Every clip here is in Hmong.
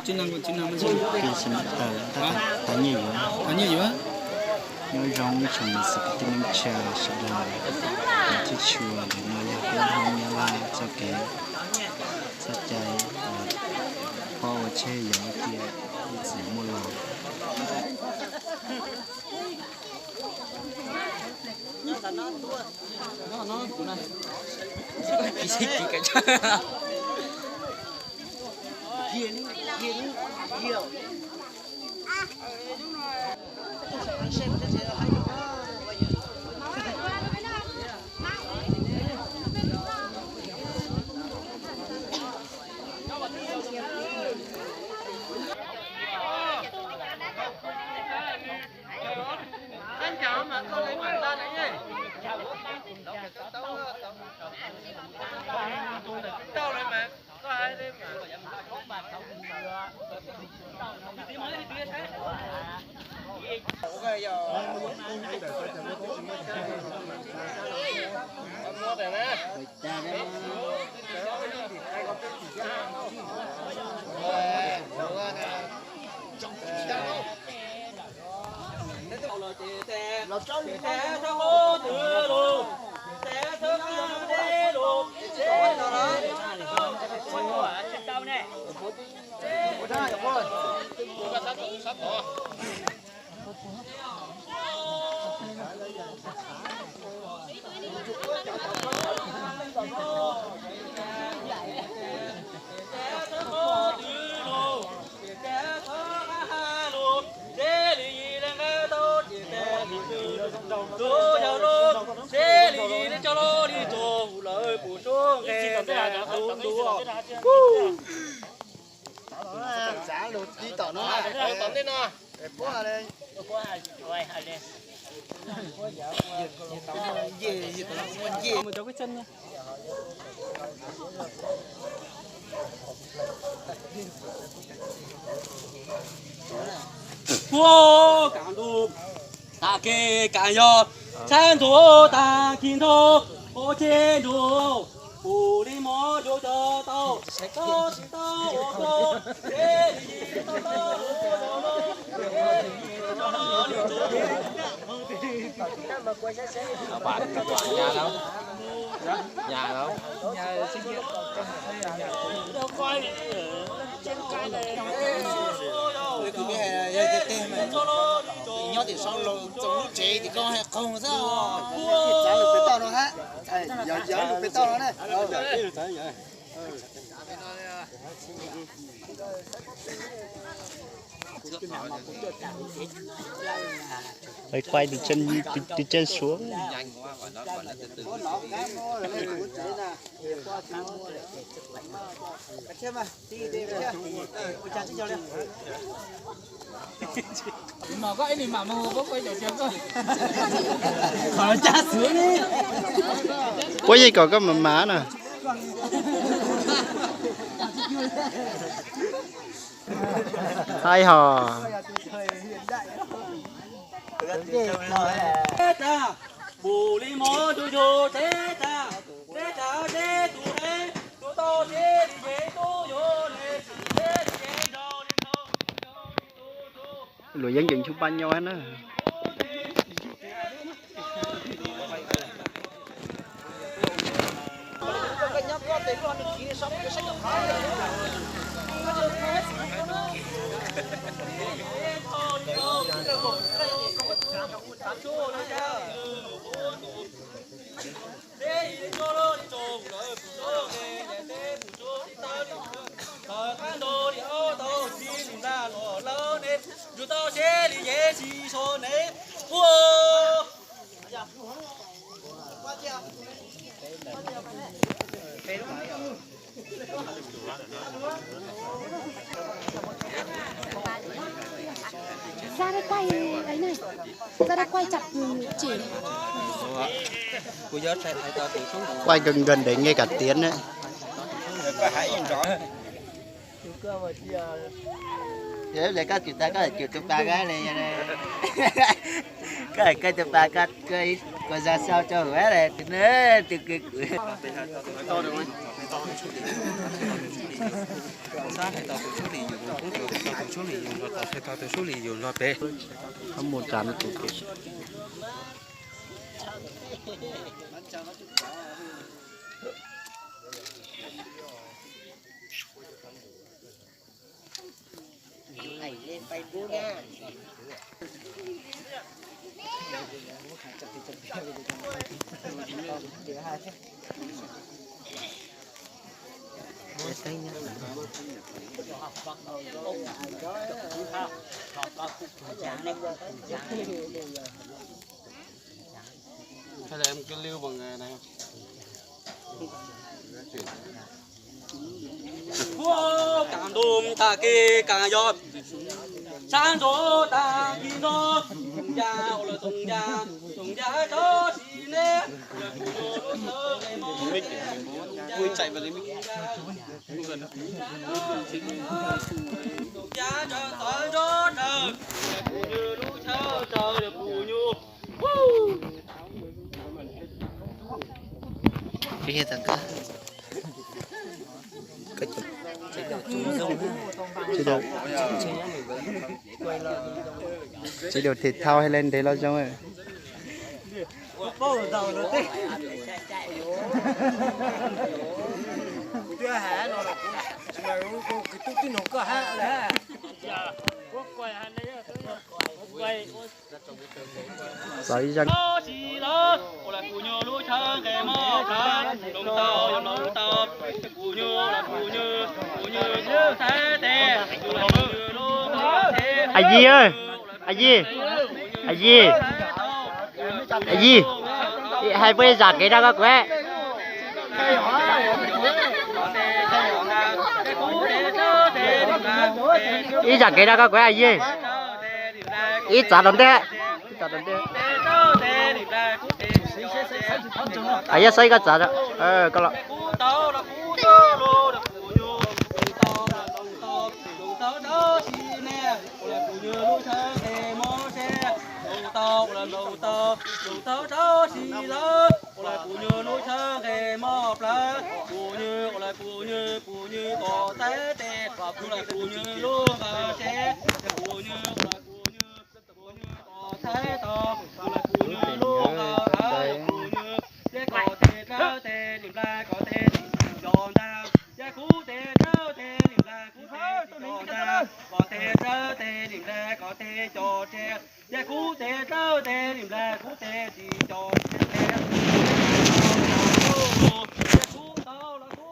Nyob zoo ib tsoom niam txiv kwv tij neej tsa sawv daws, kuv Txhiaj Tshuas, ntawm no yog peb Hmoob Nyab Laj txoj kev txoj cai uas pab ua tsheb yog cia ib txwm muaj los. Puag kav ntuj, tag kis kav yog, tshaib ntuj tag kis ntuj, ua ceg ntuj, pum li mov ntuj cov tau, tau tsis tau ua koj, deb li tau tau ua zaum no, deb li tau tau li tau. Nyob tim saum laus txoos lub tsev tim koj hais qaug xwb. Txav lus pem toj no hab. Yog yog lus pem toj no ne. Quay từ trên, từ, từ trên xuống. Puab yeej kom koj mas mas na. Thaib hos. Luag yeej yeem tshoob pab nyob na. Ra đây quay ấy này. Ra đây quay chặt, ừ, chỉ. Quay gần gần để nghe cả tiếng đấy. Thế là các chị ta có thể chịu tụi ba gái này nha. Có thể coi tụi ba coi, coi, coi ra sao cho hứa này, tụi nó, tụi kia. Tab hais tau tus sub li yus nrog poob, tus hais tau tus sub li yus nrog tom, hais tau tus sub li yus nrog pem. Mus tsa me tus kev. Kav ntuj tag kis kav yog, sab ntuj tag kis no, tus ncaj ua lawm tus ncaj, tus ncaj tsob tsis neb, ua lawm kuv nyuj lub chaw nqes mog, tus ncaj, tus ncaj tsob tsob tsob tawg, ua lawm kuv nyuj lub chaw tawg lawm kuv nyuj. Tsev dua them thau hais li ntev los zoo. Txawm ib zaj. A Yis, a Yis, a Yis, a Yis, hais puas zam kev rau koj kuv. Ib zam kev rau koj kuv a Yis. Ib txav rau ntej. Yog saib koj txav, koj los.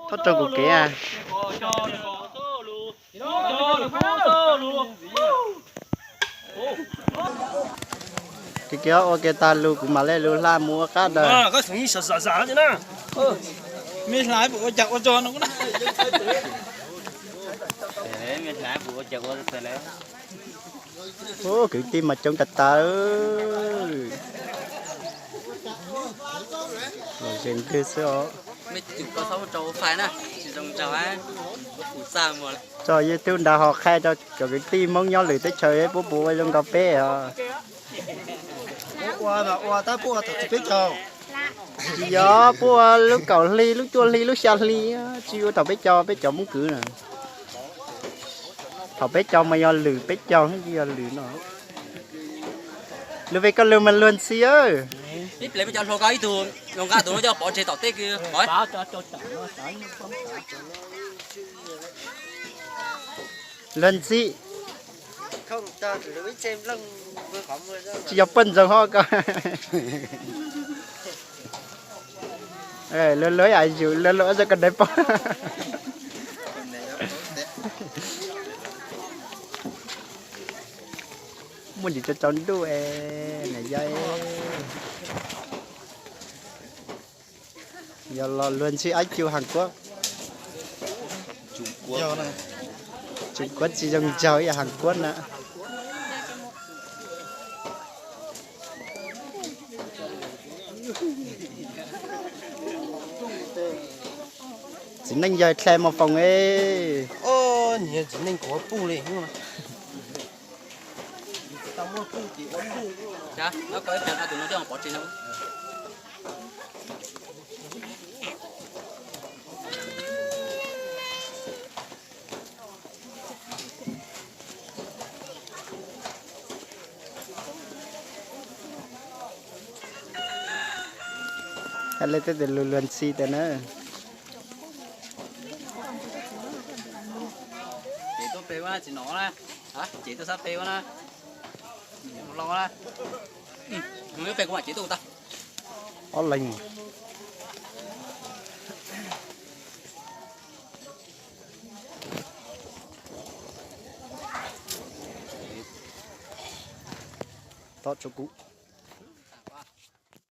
Thov rau kuv kev. Kev kev ua ke tag lus kuv mam li lus hla mus ua qab ntawd. Ub, kwv tij mas coob tas tas. Los ze ntwg xwb os. Tso YouTube nrad ho qhia rau cov kwv tij Hmoob nyob lwm teb chaws puab puas ua zoo nkaus peb os. Tsis yog, puab ua lub kaum hli, lub cuaj hli, lub xya hli, tsis ua thaum peb caug, peb cov Hmoob kwv na. Thaum peb caug mas yog lwm peb caug, tsis yog lwm no. Lug pem koj lug mas luag ntxhi. Luag ntxhi. Tsis yog poj ntxoog hos koj. Luag luag ib yam yus luag luag ob txoj koj dawb paug. Muaj ntsis tsaus tsaus ntuj es na yog. Yog los luag ntxhi ab cu Hàn Quốc. Trung Quốc tsis zoo nraug ib yam Hàn Quốc na. Txiv neej yawg hle mos foos e. Txiv neej kuv puj li. Le tej tes lug luag ntxhi tas na. Ces tuaj pe ua na tsis nov na. Ces tuaj sab pe ua na. Los na. Pe kuv mam cev tuaj tas. Ob leeg. Tom tso kuv.